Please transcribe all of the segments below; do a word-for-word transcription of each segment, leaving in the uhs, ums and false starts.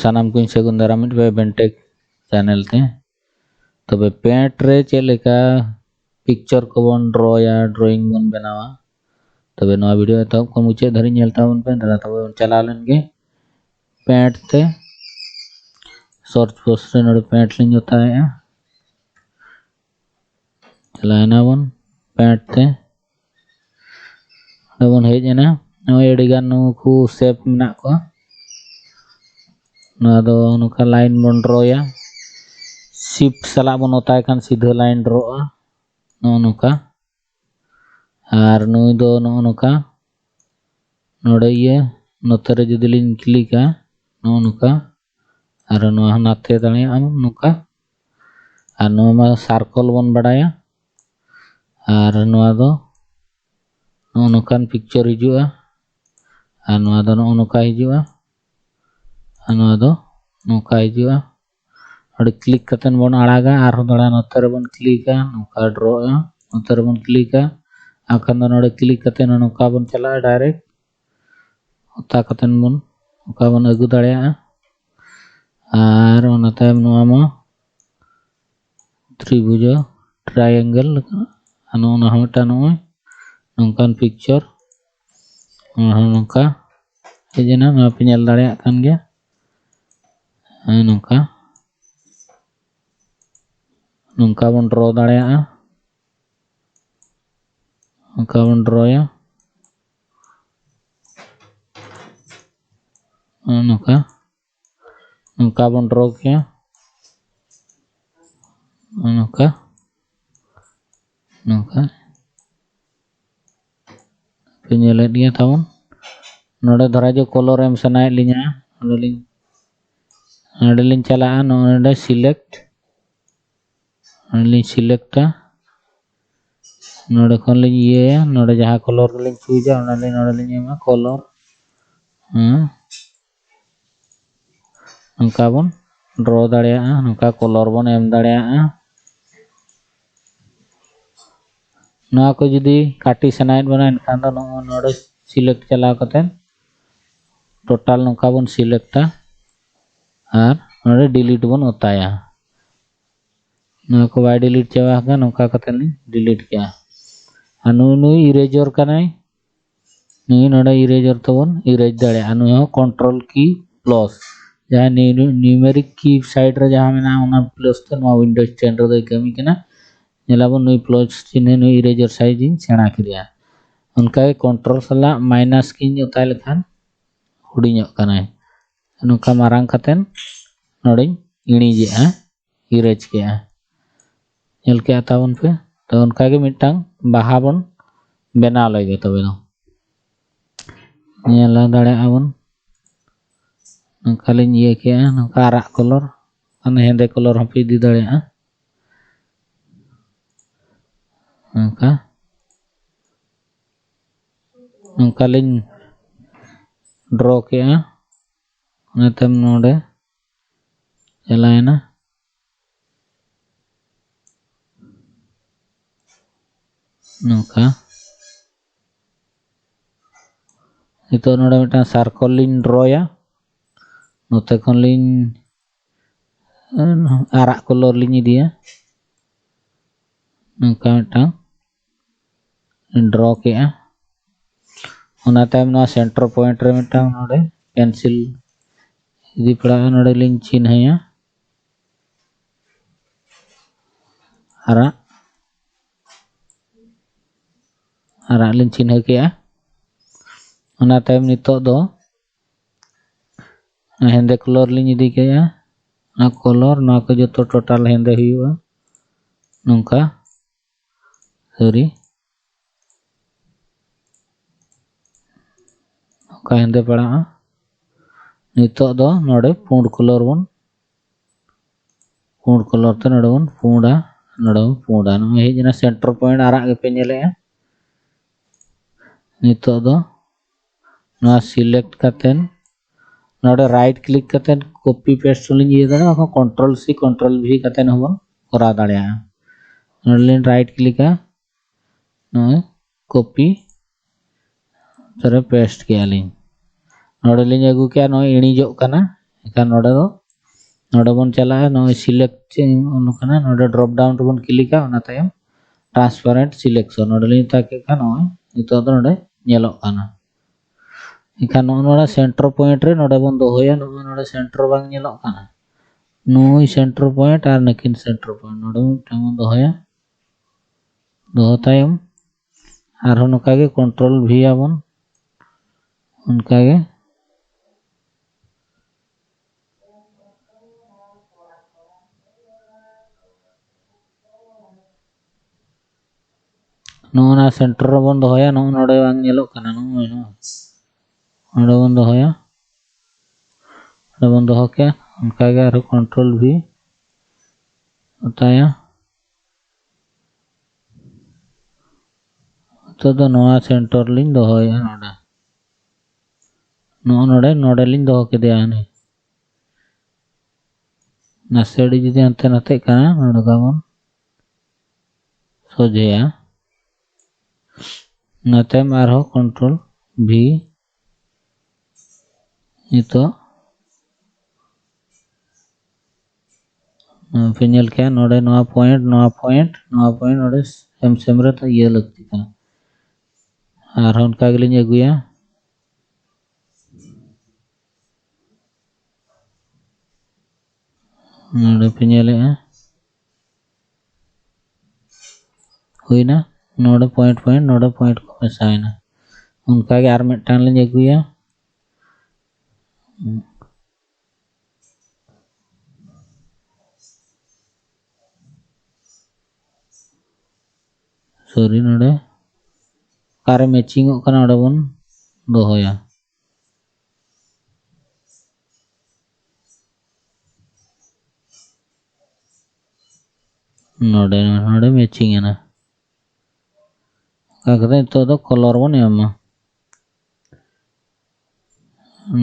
ᱥᱟᱱᱟᱢ ᱠᱚᱧ ᱥᱟᱹᱜᱩᱱ ᱫᱟᱨᱟᱢᱮᱫ ᱯᱮ ᱵᱮᱱᱴᱮᱠ ᱪᱮᱱᱮᱞ ᱛᱮ᱾ ᱛᱚᱵᱮ ᱯᱮᱱᱴ ᱨᱮ ᱪᱮᱫ ᱞᱮᱠᱟ ᱯᱤᱠᱪᱚᱨ ᱠᱚᱵᱚᱱ ᱰᱨᱚᱭᱟ, ᱰᱨᱚᱭᱤᱝ ᱵᱚᱱ ᱵᱮᱱᱟᱣᱟ, ᱛᱚᱵᱮ ᱱᱚᱣᱟ ᱵᱷᱤᱰᱤᱭᱳ ᱮᱛᱚᱦᱚᱵ ᱠᱷᱚᱱ ᱢᱩᱪᱟᱹᱫ ᱫᱷᱟᱹᱨᱤᱡ ᱧᱮᱞ ᱛᱟᱵᱚᱱ ᱯᱮ᱾ ᱫᱮᱞᱟ ᱛᱚᱵᱮ ᱵᱚᱱ ᱪᱟᱞᱟᱣ ᱞᱮᱱ ᱜᱮ ᱯᱮᱱᱴ ᱛᱮ᱾ ᱥᱟᱨᱪ ᱵᱚᱠᱥ ᱨᱮ ᱱᱚᱰᱮ ᱯᱮᱱᱴ ᱞᱤᱧ ᱚᱛᱟᱭᱮᱜᱼᱟ᱾ ᱪᱟᱞᱟᱣ ᱮᱱᱟ ᱵᱚᱱ ᱯᱮᱱᱴ ᱛᱮ᱾ ᱱᱚᱰᱮ ᱵᱚᱱ ᱦᱮᱡ ᱮᱱᱟ᱾ ᱱᱚᱜᱼᱚᱭ ᱟᱹᱰᱤ ᱜᱟᱱ ᱱᱩᱠᱩ ᱥᱮᱯ ᱢᱮᱱᱟᱜ ᱠᱚᱣᱟ᱾ ᱱᱚᱣᱟ ᱫᱚ ᱱᱚᱝᱠᱟ ᱞᱟᱭᱤᱱ ᱵᱚᱱ ᱰᱨᱚᱭᱟ᱾ ᱥᱤᱯᱴ ᱥᱟᱞᱟᱜ ᱵᱚᱱ ᱚᱛᱟᱭ ᱠᱷᱟᱱ ᱥᱤᱫᱷᱟᱹ ᱞᱟᱭᱤᱱ ᱰᱨᱚᱜᱼᱟ ᱱᱚᱜᱼᱚ ᱱᱚᱝᱠᱟ᱾ ᱟᱨ ᱱᱩᱭ ᱫᱚ ᱱᱚᱜᱼᱚ ᱱᱚᱝᱠᱟ᱾ ᱱᱚᱰᱮ ᱤᱭᱟᱹ ᱱᱚᱛᱮ ᱨᱮ ᱡᱩᱫᱤ ᱞᱤᱧ ᱠᱞᱤᱠᱟ ᱱᱚᱜᱼᱚ ᱱᱚᱝᱠᱟ, ᱟᱨ ᱱᱚᱣᱟ ᱦᱚᱸ ᱱᱟᱛᱮ ᱫᱟᱲᱮᱭᱟᱜᱼᱟ ᱱᱚᱝᱠᱟ᱾ ᱟᱨ ᱱᱚᱣᱟ ᱢᱟ ᱥᱟᱨᱠᱚᱞ ᱵᱚᱱ ᱵᱟᱲᱟᱭᱟ᱾ ᱟᱨ ᱱᱚᱣᱟ ᱫᱚ ᱱᱚᱜᱼᱚ ᱱᱚᱝᱠᱟᱱ ᱯᱤᱠᱪᱚᱨ ᱦᱤᱡᱩᱜᱼᱟ᱾ ᱟᱨ ᱱᱚᱣᱟ ᱫᱚ ᱱᱚᱜᱼᱚ ᱱᱚᱝᱠᱟ ᱦᱤᱡᱩᱜᱼᱟ᱾ ᱟᱨ ᱱᱚᱣᱟ ᱫᱚ ᱱᱚᱝᱠᱟ ᱦᱤᱡᱩᱜᱼᱟ᱾ ᱱᱚᱰᱮ ᱠᱞᱤᱠ ᱠᱟᱛᱮ ᱵᱚᱱ ᱟᱲᱟᱜᱟ, ᱟᱨᱦᱚᱸ ᱫᱚᱲᱦᱟ ᱱᱚᱛᱮ ᱨᱮᱵᱚᱱ ᱠᱞᱤᱠᱟ, ᱱᱚᱝᱠᱟ ᱰᱨᱚᱜᱼᱟ, ᱱᱚᱛᱮ ᱨᱮᱵᱚᱱ ᱠᱞᱤᱠᱟ᱾ ᱟᱨ ᱠᱷᱟᱱ ᱫᱚ ᱱᱚᱰᱮ ᱠᱞᱤᱠ ᱠᱟᱛᱮ ᱱᱚᱝᱠᱟ ᱵᱚᱱ ᱪᱟᱞᱟᱜᱼᱟ ᱰᱟᱭᱨᱮᱠᱴ᱾ ᱚᱛᱟ ᱠᱟᱛᱮ ᱵᱚᱱ ᱱᱚᱝᱠᱟ ᱵᱚᱱ ᱟᱹᱜᱩ ᱫᱟᱲᱮᱭᱟᱜᱼᱟ᱾ ᱟᱨ ᱚᱱᱟ ᱛᱟᱭᱚᱢ ᱱᱚᱣᱟ ᱢᱟ ᱛᱨᱤᱵᱷᱩᱡᱚ, ᱴᱨᱟᱭᱮᱝᱜᱮᱞ, ᱟᱨ ᱱᱚᱜᱼᱚ ᱱᱚᱣᱟ ᱦᱚᱸ ᱢᱤᱫᱴᱟᱝ ᱱᱚᱜᱼᱚᱭ ᱱᱚᱝᱠᱟᱱ ᱯᱤᱠᱪᱚᱨ᱾ ᱱᱚᱣᱟ ᱦᱚᱸ ᱱᱚᱝᱠᱟ ᱦᱮᱡ ᱮᱱᱟ, ᱱᱚᱣᱟ ᱯᱮ ᱧᱮᱞ ᱫᱟᱲᱮᱭᱟᱜ ᱠᱟᱱ ᱜᱮᱭᱟ᱾ ᱦᱮᱸ, ᱱᱚᱝᱠᱟ, ᱱᱚᱝᱠᱟ ᱵᱚᱱ ᱰᱨᱚ ᱫᱟᱲᱮᱭᱟᱜᱼᱟ᱾ ᱱᱚᱝᱠᱟ ᱵᱚᱱ ᱰᱨᱚᱭᱟ᱾ ᱱᱚᱜᱼᱚ ᱱᱚᱝᱠᱟ, ᱱᱚᱝᱠᱟ ᱵᱚᱱ ᱰᱨᱚ ᱠᱮᱭᱟ᱾ ᱱᱚᱜᱼᱚ ᱱᱚᱝᱠᱟ, ᱱᱚᱝᱠᱟ ᱯᱮ ᱧᱮᱞᱮᱫ ᱜᱮᱭᱟ ᱛᱟᱵᱚᱱ᱾ ᱱᱚᱰᱮ ᱫᱷᱚᱨᱟ ᱡᱮ ᱠᱚᱞᱚᱨ ᱮᱢ ᱥᱟᱱᱟᱭᱮᱫ ᱞᱤᱧᱟ, ᱱᱚᱰᱮ ᱞᱤᱧ, ᱱᱚᱰᱮ ᱞᱤᱧ ᱪᱟᱞᱟᱜᱼᱟ, ᱱᱚᱰᱮ ᱥᱤᱞᱮᱠᱴ, ᱱᱚᱰᱮ ᱞᱤᱧ ᱥᱤᱞᱮᱠᱴᱟ, ᱱᱚᱰᱮ ᱠᱷᱚᱱ ᱞᱤᱧ ᱤᱭᱟᱹᱭᱟ, ᱱᱚᱰᱮ ᱡᱟᱦᱟᱸ ᱠᱚᱞᱚᱨ ᱞᱤᱧ ᱪᱩᱡᱟ, ᱚᱱᱟ ᱞᱤᱧ ᱱᱚᱰᱮ ᱞᱤᱧ ᱮᱢᱟ ᱠᱚᱞᱚᱨ᱾ ᱦᱮᱸ, ᱱᱚᱝᱠᱟ ᱵᱚᱱ ᱰᱨᱚ ᱫᱟᱲᱮᱭᱟᱜᱼᱟ, ᱱᱚᱝᱠᱟ ᱠᱚᱞᱚᱨ ᱵᱚᱱ ᱮᱢ ᱫᱟᱲᱮᱭᱟᱜᱼᱟ᱾ ᱱᱚᱣᱟ ᱠᱚ ᱡᱩᱫᱤ ᱠᱟᱹᱴᱤ ᱥᱟᱱᱟᱭᱮᱫ ᱵᱚᱱᱟ, ᱮᱱᱠᱷᱟᱱ ᱫᱚ ᱱᱚᱜᱼᱚᱭ ᱱᱚᱰᱮ ᱥᱤᱞᱮᱠᱴ ᱪᱟᱞᱟᱣ ᱠᱟᱛᱮ ᱴᱳᱴᱟᱞ ᱱᱚᱝᱠᱟ ᱵᱚᱱ ᱥᱤᱞᱮᱠᱴᱟ᱾ ᱟᱨ ᱱᱚᱰᱮ delete ᱵᱚᱱ ᱚᱛᱟᱭᱟ᱾ ᱱᱚᱣᱟ ᱠᱚ ᱵᱟᱭ delete ᱪᱟᱵᱟ ᱟᱠᱟᱱ, ᱱᱚᱝᱠᱟ ᱠᱟᱛᱮ ᱞᱤᱧ delete ᱠᱮᱜᱼᱟ᱾ ᱟᱨ ᱱᱩᱭ ᱱᱩᱭ eraser ᱠᱟᱱᱟᱭ, ᱱᱩᱭ ᱱᱚᱰᱮ eraser ᱛᱮᱵᱚᱱ erase ᱫᱟᱲᱮᱭᱟᱜᱼᱟ᱾ ᱱᱩᱭ ᱦᱚᱸ control key plus, ᱡᱟᱦᱟᱸ numeric key side ᱨᱮ ᱡᱟᱦᱟᱸ ᱢᱮᱱᱟᱜᱼᱟ, ᱚᱱᱟ plus ᱛᱮ ᱱᱚᱣᱟ Windows ten ᱨᱮᱫᱚᱭ ᱠᱟᱹᱢᱤ ᱠᱟᱱᱟ᱾ ᱧᱮᱞᱟᱵᱚᱱ ᱱᱩᱭ plus ᱪᱤᱱᱦᱟᱹ, ᱱᱩᱭ eraser size ᱤᱧ ᱥᱮᱬᱟ ᱠᱮᱫᱮᱭᱟ᱾ ᱚᱱᱠᱟᱜᱮ control ᱥᱟᱞᱟᱜ minus key ᱤᱧ ᱚᱛᱟ ᱞᱮᱠᱷᱟᱱ ᱦᱩᱰᱤᱧᱚᱜ ᱠᱟᱱᱟᱭ᱾ ᱱᱚᱝᱠᱟ ᱢᱟᱨᱟᱝ ᱠᱟᱛᱮᱱ ᱱᱚᱰᱮᱧ ᱤᱬᱤᱡᱮᱜᱼᱟ, erase ᱠᱮᱜᱼᱟ᱾ ᱧᱮᱞ ᱠᱮᱜᱼᱟ ᱛᱟᱵᱚᱱ ᱯᱮ? ᱛᱚ ᱚᱱᱠᱟᱜᱮ ᱢᱤᱫᱴᱟᱝ ᱵᱟᱦᱟ ᱵᱚᱱ ᱵᱮᱱᱟᱣ ᱞᱮᱜᱮ ᱛᱚᱵᱮ ᱫᱚ᱾ ᱧᱮᱞ ᱫᱟᱲᱮᱭᱟᱜᱼᱟ ᱵᱚᱱ, ᱱᱚᱝᱠᱟ ᱞᱤᱧ ᱤᱭᱟᱹ ᱠᱮᱜᱼᱟ, ᱱᱚᱝᱠᱟ ᱟᱨᱟᱜ colour, ᱢᱟᱱᱮ ᱦᱮᱸᱫᱮ colour ᱦᱚᱸᱯᱮ ᱤᱫᱤ ᱫᱟᱲᱮᱭᱟᱜᱼᱟ᱾ ᱱᱚᱝᱠᱟ, ᱱᱚᱝᱠᱟ ᱞᱤᱧ draw ᱠᱮᱜᱼᱟ᱾ ᱚᱱᱟ ᱛᱟᱭᱚᱢ ᱱᱚᱰᱮ ᱪᱟᱞᱟᱣᱮᱱᱟ, ᱱᱚᱝᱠᱟ᱾ ᱱᱤᱛᱚᱜ ᱱᱚᱰᱮ ᱢᱤᱫᱴᱟᱝ circle ᱞᱤᱧ drawᱭᱟ᱾ ᱱᱚᱛᱮ ᱠᱷᱚᱱ ᱞᱤᱧ, ᱮᱸ, ᱟᱨᱟᱜ colour ᱞᱤᱧ ᱤᱫᱤᱭᱟ᱾ ᱱᱚᱝᱠᱟ ᱢᱤᱫᱴᱟᱝ draw ᱠᱮᱜᱼᱟ᱾ ᱚᱱᱟ ᱛᱟᱭᱚᱢ ᱱᱚᱣᱟ center point ᱨᱮ ᱢᱤᱫᱴᱟᱝ ᱱᱚᱰᱮ pencil ᱤᱫᱤ ᱯᱟᱲᱟᱜᱼᱟ᱾ ᱱᱚᱰᱮ ᱞᱤᱧ ᱪᱤᱱᱦᱟᱹᱭᱟ ᱟᱨᱟᱜ, ᱟᱨᱟᱜ ᱞᱤᱧ ᱪᱤᱱᱦᱟᱹ ᱠᱮᱜᱼᱟ᱾ ᱚᱱᱟ ᱛᱟᱭᱚᱢ ᱱᱤᱛᱚᱜ ᱫᱚ ᱦᱮᱸᱫᱮ colour ᱞᱤᱧ ᱤᱫᱤ ᱠᱮᱜᱼᱟ᱾ ᱚᱱᱟ colour, ᱱᱚᱣᱟ ᱠᱚ ᱡᱚᱛᱚ total ᱦᱮᱸᱫᱮ ᱦᱩᱭᱩᱜᱼᱟ᱾ ᱱᱚᱝᱠᱟ ᱥᱟᱹᱨᱤ, ᱱᱚᱝᱠᱟ ᱦᱮᱸᱫᱮ ᱯᱟᱲᱟᱜᱼᱟ᱾ ᱱᱤᱛᱚᱜ ᱫᱚ ᱱᱚᱰᱮ ᱯᱩᱸᱰ colour ᱵᱚᱱ, ᱯᱩᱸᱰ colour ᱛᱮ ᱱᱚᱰᱮ ᱵᱚᱱ ᱯᱩᱸᱰᱟ, ᱱᱚᱰᱮ ᱵᱚᱱ ᱯᱩᱸᱰᱟ᱾ ᱱᱚᱜᱼᱚᱭ ᱦᱮᱡ ᱮᱱᱟ center point, ᱟᱨᱟᱜ ᱜᱮᱯᱮ ᱧᱮᱞᱮᱜᱼᱟ᱾ ᱱᱤᱛᱚᱜ ᱫᱚ ᱱᱚᱣᱟ select ᱠᱟᱛᱮᱱ ᱱᱚᱰᱮ right click ᱠᱟᱛᱮᱱ copy paste ᱦᱚᱸᱞᱤᱧ ᱤᱭᱟᱹ ᱫᱟᱲᱮᱭᱟᱜᱼᱟ, ᱵᱟᱠᱷᱟᱱ control C control V ᱠᱟᱛᱮᱱ ᱦᱚᱸᱵᱚᱱ ᱠᱚᱨᱟᱣ ᱫᱟᱲᱮᱭᱟᱜᱼᱟ᱾ ᱱᱚᱰᱮ ᱞᱤᱧ right clickᱟ, ᱱᱚᱜᱼᱚᱭ copy ᱛᱟᱨᱯᱚᱨᱮ paste ᱠᱮᱜᱼᱟ ᱞᱤᱧ᱾ ᱱᱚᱰᱮ ᱞᱤᱧ ᱟᱹᱜᱩ ᱠᱮᱜᱼᱟ, ᱱᱚᱜᱼᱚᱭ ᱤᱬᱤᱡᱚᱜ ᱠᱟᱱᱟ, ᱮᱱᱠᱷᱟᱱ ᱱᱚᱰᱮ ᱫᱚ ᱱᱚᱰᱮ ᱵᱚᱱ ᱪᱟᱞᱟᱜᱼᱟ, ᱱᱚᱜᱼᱚᱭ select ᱪᱮᱫ ᱚᱞ ᱠᱟᱱᱟ, ᱱᱚᱰᱮ drop down ᱨᱮᱵᱚᱱ ᱠᱞᱤᱠᱟ, ᱚᱱᱟ ᱛᱟᱭᱚᱢ transparent selection, ᱱᱚᱰᱮ ᱞᱤᱧ ᱛᱟᱠ ᱠᱮᱫ ᱠᱷᱟᱱ ᱱᱚᱜᱼᱚᱭ ᱱᱤᱛᱚᱜ ᱫᱚ ᱱᱚᱰᱮ ᱧᱮᱞᱚᱜ ᱠᱟᱱᱟ᱾ ᱮᱱᱠᱷᱟᱱ ᱱᱚᱜᱼᱚ ᱱᱚᱰᱮ center point ᱨᱮ ᱱᱚᱰᱮ ᱵᱚᱱ ᱫᱚᱦᱚᱭᱟ, ᱱᱚᱜᱼᱚᱭ ᱱᱚᱰᱮ center ᱵᱟᱝ ᱧᱮᱞᱚᱜ ᱠᱟᱱᱟ, ᱱᱩᱭ center point ᱟᱨ ᱱᱩᱠᱤᱱ center point ᱱᱚᱰᱮ ᱢᱤᱫᱴᱟᱝ ᱵᱚᱱ ᱫᱚᱦᱚᱭᱟ᱾ ᱫᱚᱦᱚ ᱛᱟᱭᱚᱢ ᱟᱨᱦᱚᱸ ᱱᱚᱝᱠᱟ ᱜᱮ control V ᱟᱵᱚᱱ, ᱚᱱᱠᱟ ᱜᱮ᱾ ᱱᱚᱜᱼᱚ ᱱᱟ center ᱨᱮᱵᱚᱱ ᱫᱚᱦᱚᱭᱟ, ᱱᱚᱜᱼᱚ ᱱᱚᱰᱮ ᱵᱟᱝ ᱧᱮᱞᱚᱜ ᱠᱟᱱᱟ, ᱱᱚᱜᱼᱚᱭ ᱱᱚᱣᱟ᱾ ᱱᱚᱰᱮ ᱵᱚᱱ ᱫᱚᱦᱚᱭᱟ, ᱱᱚᱰᱮ ᱵᱚᱱ ᱫᱚᱦᱚ ᱠᱮᱫᱟ, ᱚᱱᱠᱟ ᱜᱮ ᱟᱨᱦᱚᱸ control V ᱚᱛᱟᱭᱟ᱾ ᱱᱤᱛᱚᱜ ᱫᱚ ᱱᱚᱣᱟ center ᱞᱤᱧ ᱫᱚᱦᱚᱭᱟ ᱱᱚᱰᱮ᱾ ᱱᱚᱜᱼᱚ ᱱᱚᱰᱮ, ᱱᱚᱰᱮ ᱞᱤᱧ ᱫᱚᱦᱚ ᱠᱮᱫᱮᱭᱟ ᱦᱟᱹᱱᱤ᱾ ᱱᱟᱥᱮ ᱟᱹᱰᱤ ᱡᱩᱫᱤ ᱦᱟᱱᱛᱮ ᱱᱟᱛᱮᱜ ᱠᱟᱱᱟ, ᱱᱚᱰᱮ ᱫᱚ ᱵᱚᱱ ᱥᱚᱡᱷᱮᱭᱟ᱾ ᱚᱱᱟ ᱛᱟᱭᱚᱢ ᱟᱨᱦᱚᱸ control V᱾ ᱱᱤᱛᱚᱜ ᱱᱚᱣᱟ ᱯᱮ ᱧᱮᱞ ᱠᱮᱜᱼᱟ, ᱱᱚᱰᱮ ᱱᱚᱣᱟ point, ᱱᱚᱣᱟ point, ᱱᱚᱣᱟ point ᱱᱚᱰᱮ ᱥᱮᱢ ᱥᱮᱢ ᱨᱮ ᱤᱭᱟᱹ ᱞᱟᱹᱠᱛᱤ ᱠᱟᱱᱟ᱾ ᱟᱨᱦᱚᱸ ᱚᱱᱠᱟ ᱜᱮᱞᱤᱧ ᱟᱹᱜᱩᱭᱟ᱾ ᱱᱚᱰᱮ ᱯᱮ ᱧᱮᱞᱮᱜᱼᱟ, ᱦᱩᱭᱱᱟ᱾ ᱱᱚᱰᱮ point point, ᱱᱚᱰᱮ point ᱠᱚ ᱢᱮᱥᱟᱭᱮᱱᱟ᱾ ᱚᱱᱠᱟᱜᱮ ᱟᱨ ᱢᱤᱫᱴᱟᱝ ᱞᱤᱧ ᱟᱹᱜᱩᱭᱟ᱾ Sorry, ᱱᱚᱰᱮ ᱚᱠᱟᱨᱮ matching ᱚᱜ ᱠᱟᱱᱟ ᱚᱸᱰᱮ ᱵᱚᱱ ᱫᱚᱦᱚᱭᱟ᱾ ᱱᱚᱰᱮ, ᱱᱚᱰᱮ matching ᱮᱱᱟ᱾ ᱚᱱᱠᱟ ᱠᱟᱛᱮ ᱱᱤᱛᱚᱜ ᱫᱚ color ᱵᱚᱱ ᱮᱢᱟ᱾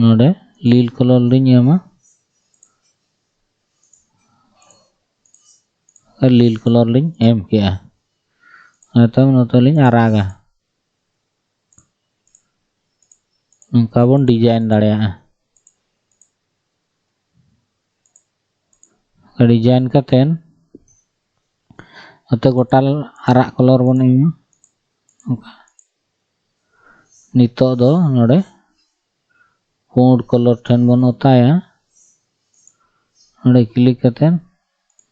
ᱱᱚᱰᱮ lil color ᱞᱤᱧ ᱮᱢᱟ᱾ ᱟᱨ lil color ᱞᱤᱧ ᱮᱢ ᱠᱮᱜᱼᱟ᱾ ᱱᱤᱛᱚᱝ ᱱᱚᱛᱮ ᱞᱤᱧ ᱟᱨᱟᱜᱟ᱾ ᱱᱚᱝᱠᱟ ᱵᱚᱱ design ᱫᱟᱲᱮᱭᱟᱜᱼᱟ᱾ ᱰᱤᱡᱟᱭᱤᱱ ᱠᱟᱛᱮᱫ ᱱᱚᱛᱮ ᱜᱚᱴᱟ ᱟᱨᱟᱜ ᱠᱟᱞᱟᱨ ᱵᱚᱱ ᱮᱢᱟ᱾ ᱚᱱᱠᱟ ᱱᱤᱛᱚᱜ ᱫᱚ ᱱᱚᱰᱮ ᱯᱩᱸᱰ ᱠᱟᱞᱟᱨ ᱴᱷᱮᱱ ᱵᱚᱱ ᱚᱛᱟᱭᱟ᱾ ᱱᱚᱰᱮ ᱠᱞᱤᱠ ᱠᱟᱛᱮᱫ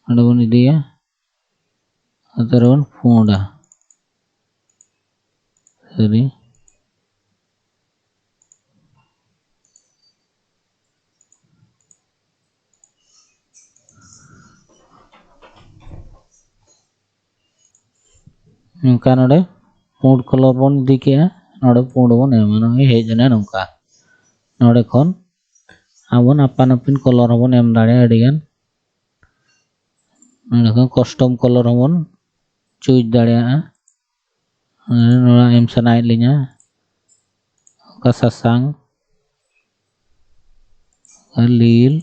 ᱱᱚᱰᱮ ᱵᱚᱱ ᱤᱫᱤᱭᱟ, ᱱᱚᱛᱮ ᱨᱮᱵᱚᱱ ᱯᱩᱸᱰᱟ᱾ ᱥᱟᱹᱨᱤ᱾ ᱱᱚᱝᱠᱟ ᱱᱚᱰᱮ ᱯᱩᱸᱰ ᱠᱟᱞᱟᱨ ᱵᱚᱱ ᱤᱫᱤ ᱠᱮᱜᱼᱟ, ᱱᱚᱰᱮ ᱯᱩᱸᱰ ᱵᱚᱱ ᱮᱢᱟ, ᱱᱚᱜᱼᱚᱭ ᱦᱮᱡ ᱮᱱᱟ ᱱᱚᱝᱠᱟ᱾ ᱱᱚᱰᱮ ᱠᱷᱚᱱ ᱟᱵᱚ ᱟᱯᱟᱱ ᱟᱹᱯᱤᱱ ᱠᱟᱞᱟᱨ ᱦᱚᱸᱵᱚᱱ ᱮᱢ ᱫᱟᱲᱮᱭᱟᱜᱼᱟ ᱟᱹᱰᱤᱜᱟᱱ᱾ ᱱᱚᱰᱮ ᱠᱷᱚᱱ ᱠᱟᱥᱴᱚᱢ ᱠᱟᱞᱟᱨ ᱦᱚᱸᱵᱚᱱ ᱪᱩᱡᱽ ᱫᱟᱲᱮᱭᱟᱜᱼᱟ᱾ ᱱᱚᱣᱟ ᱮᱢ ᱥᱟᱱᱟᱭᱮᱫ ᱞᱤᱧᱟ, ᱚᱱᱠᱟ ᱥᱟᱥᱟᱝ, ᱚᱱᱠᱟ ᱞᱤᱞ,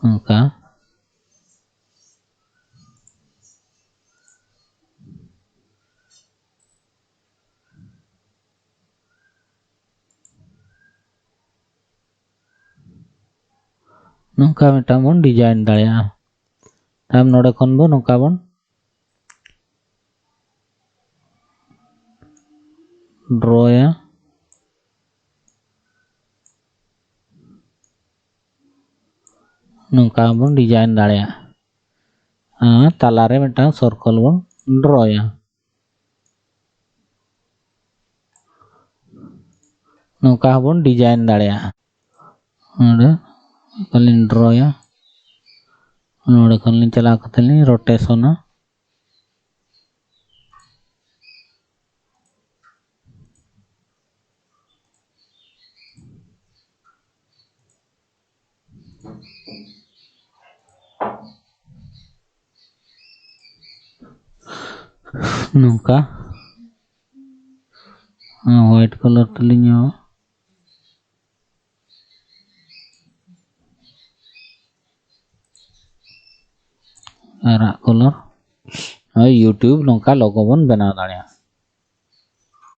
ᱚᱱᱠᱟ᱾ ᱱᱚᱝᱠᱟ ᱢᱤᱫᱴᱟᱝ ᱵᱚᱱ ᱰᱤᱡᱟᱭᱤᱱ ᱫᱟᱲᱮᱭᱟᱜᱼᱟ᱾ ᱛᱟᱭᱚᱢ ᱱᱚᱰᱮ ᱠᱷᱚᱱ ᱵᱚᱱ ᱱᱚᱝᱠᱟ ᱵᱚᱱ ᱰᱨᱚᱭᱟ᱾ ᱱᱚᱝᱠᱟ ᱵᱚᱱ ᱰᱤᱡᱟᱭᱤᱱ ᱫᱟᱲᱮᱭᱟᱜᱼᱟ᱾ ᱟᱨ ᱛᱟᱞᱟᱨᱮ ᱢᱤᱫᱴᱟᱝ ᱥᱟᱨᱠᱮᱞ ᱵᱚᱱ ᱰᱨᱚᱭᱟ᱾ ᱱᱚᱝᱠᱟ ᱦᱚᱸᱵᱚᱱ ᱰᱤᱡᱟᱭᱤᱱ ᱫᱟᱲᱮᱭᱟᱜᱼᱟ᱾ ᱱᱚᱰᱮ ᱠᱷᱚᱱ ᱞᱤᱧ ᱰᱨᱚᱭᱟ, ᱱᱚᱰᱮ ᱠᱷᱚᱱ ᱞᱤᱧ ᱪᱟᱞᱟᱣ ᱠᱟᱛᱮ ᱞᱤᱧ ᱨᱳᱴᱮᱥᱚᱱᱟ᱾ ᱱᱚᱝᱠᱟ ᱦᱚᱣᱟᱭᱤᱴ ᱠᱟᱞᱟᱨ ᱛᱮᱞᱤᱧ ᱮᱢᱟ, ᱟᱨᱟᱜ ᱠᱟᱞᱟᱨ᱾ ᱦᱳᱭ, YouTube ᱱᱚᱝᱠᱟ ᱞᱳᱜᱳ ᱵᱚᱱ ᱵᱮᱱᱟᱣ ᱫᱟᱲᱮᱭᱟᱜᱼᱟ᱾